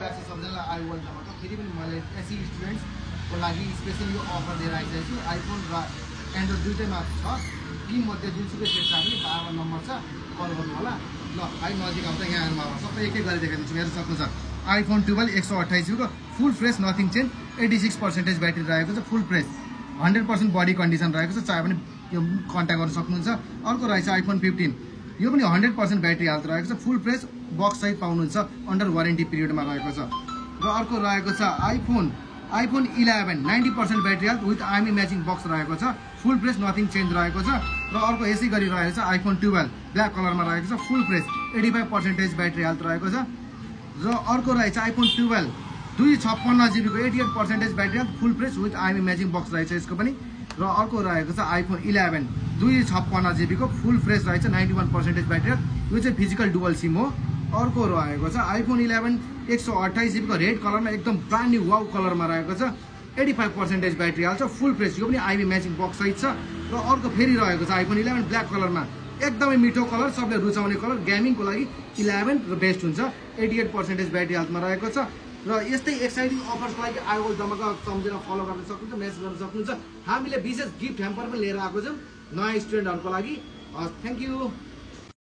नमस्कार छ सबैजनालाई आई वर्ल्डमा फेरि पनि मैले एससी स्टुडेन्ट्सको लागि स्पेसली यो अफर लिएर आइसकेको छु। आइफोन र एन्ड्रोइड दुइटैमा छ। ती मध्ये जुनसुकै सेट छ भने 12 नम्बर छ, कल गर्नु होला। ल भाइ नजिक आउँदा यहाँ आउनु होला, सबै एकै गरी देखाइदिन्छु। हेर्न सक्नुहुन्छ आइफोन 12 128 GB को फुल फ्रेस, नथिङ चेन्ज, 86% ब्याट्री रहेको छ, फुल फ्रेस, 100% बडी कन्डिसन रहेको छ। चाहे पनि यो कन्ट्याक्ट गर्न सक्नुहुन्छ। अर्को रहेछ आइफोन 15, यो पनि 100% ब्याट्री हेल्थ रहेको छ, फुल फ्रेस, बक्स सहित पाउनुहुन्छ, अन्डर वारेन्टी पिरियडमा रहेको छ। र अर्को रहेको छ iPhone 11 90% battery health with IMEI matching box रहेको छ, फुल फ्रेस, नथिङ चेन्ज रहेको छ। र अर्को यसै गरी रहेको छ आइफोन 12 ब्ल्याक कलरमा रहेको छ, फुल फ्रेस, 85% ब्याट्री हेल्थ रहेको छ। र अर्को रहेछ आइफोन 12 256 GB को 88% battery health, full fresh with IMEI matching box रहेछ यसको पनि। र अर्को रहेको छ आइफोन 11 256 GB को फुल फ्रेस रहेछ, 91% ब्याट्री हेल्थ, यो चाहिँ फिजिकल डुअल सिम हो। अर्को रहेको छ आइफोन 11 128 GB को रेड कलरमा एकदम ब्रान्ड न्यू वाउ कलरमा रहेको छ, 85% ब्याट्री हेल्थ छ, फुल फ्रेस, यो पनि आइमी म्याचिङ बक्स सहित छ। र अर्को फेरि रहेको छ आइफोन 11 ब्ल्याक कलरमा, एकदमै मिठो कलर, सबले रुचाउने कलर, गेमिङको लागि 11 र बेस्ट हुन्छ, 88% ब्याट्री हेल्थमा रहेको छ। र यस्तै एक्साइटिङ अफर्सको लागि आई वर्ल्ड धमाका सम्झेर फलो गर्न सक्नुहुन्छ, मेसेज गर्न सक्नुहुन्छ। हामीले विशेष गिफ्ट ह्याम्पर पनि लिएर आएको छौँ नयाँ स्टुडेन्टहरूको लागि। Thank you.